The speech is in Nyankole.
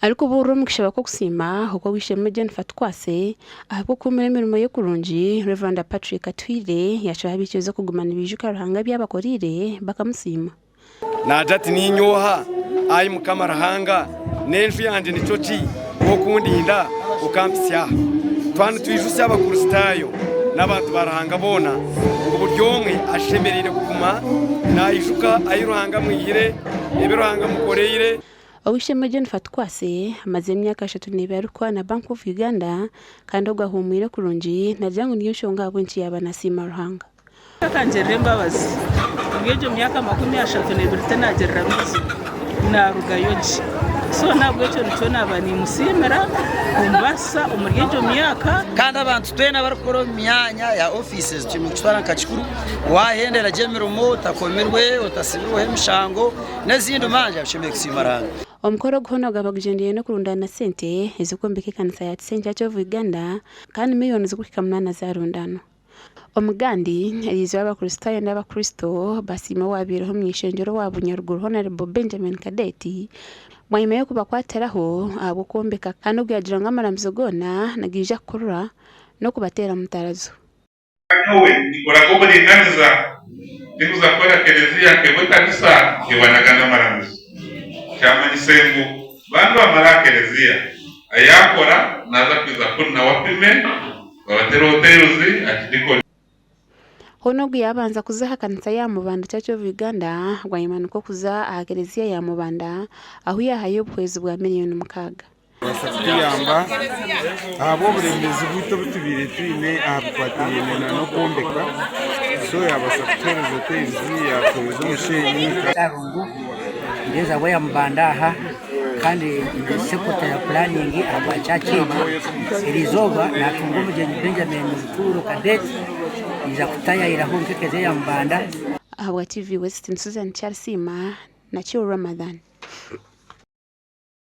Arikubuurira omu kushaba kw'okusiima okw'ow'eishe-emwe Jennifer Tukwase ahabw'okuhuumura emirimo ye kurungi, Rev. Patrick Atuhaire yaashaba abaikiriza okuguma nibaijuka Ruhanga ebi abakoreire bakamusiima. Naagira ati, Niinye oha, ai Mukama Ruhanga, n'enju yangye nikyo ki, ow'okundinda okampitsya aha? Twaba nitwijutsya Abakristaayo n'abantu ba Ruhanga boona ngu buri omwe ashemereire kuguma naijuka ahu Ruhanga amwihire, ebi Ruhanga amukoreire. Ow'eishe-emwe Jennifer Tukwase amazire emyaka 32 arikukora na Bank of Uganda kandi ogu ahuumwire kurungi naagira ngu niyo nshonga ahabw'enki yaaba nasiima Ruhanga. Akangirira embabazi omuri egyo myaka 32 tinagiriramu bizibu narugayo gye so nahabwekyo nikyo naba nimusiimira kumbaasisa omuri egyo myaka. Kandi abantu twena abarikukora omu myanya ya offices twine kukitwara nka kikuru wahendera gye emirimo otakomirwe otasibirweho emishango n'ezindi manja oshemereire kusiima Ruhanga. Omukoro ogu hoona gwaba gugyendereire n'okurundaana sente ez'okwombeka ekanisa ya Kisenyi Church of Uganda kandi miriyoni zirikuhika munaana zaarundaanwa. Omugandi, eriizooba Abakristaayo n'Abakristo basiima owaabiireho omuny'eishengyero owa Bunyaruguru Honarebo Benjamin Kadeeti bwanyima y'okubakwatiraho ahabw'okwombeka kandi ogu yaagira ngu amaramizo goona nigaija kukurura n'okubateera mutarazo. Nyowe ninkora nk'oburinganiza, ndikuza kukora kereziya nkebwa ekanisa nkebwa n'agandi amaramizo. Kyamanyise ngu bandi bamara aha kereziya, ayakora naza kwiza kunu nawe apime, babatere hotels akidikoni. Hoona ogu yaabanza kuza aha kanisa ya Mubanda Church of Uganda bwanyima nikwo kuza aha kereziya ya Mubanda ahu yaahayo obuhwezi bwa miriyoni mukaaga. Kubaasa kutuyamba ahabw'oburemeezi bwaitu obu tubaire twine aha bikwatiraine n'okwombeka so yaabaasa kutuheereza tiles, yaatuheereza omusheenyi. Karungu ndeeza bwa Mubanda aha kandi ndi secretary ya planning ahabwa church egi. Erizooba natunga omugyenyi Benjamin Rutuuro Cadet naija kutayayiraho nk'ekereziya ya Mubanda. Ahabwa TV West, Susan Kyarisiima na Kiiru Ramadhan.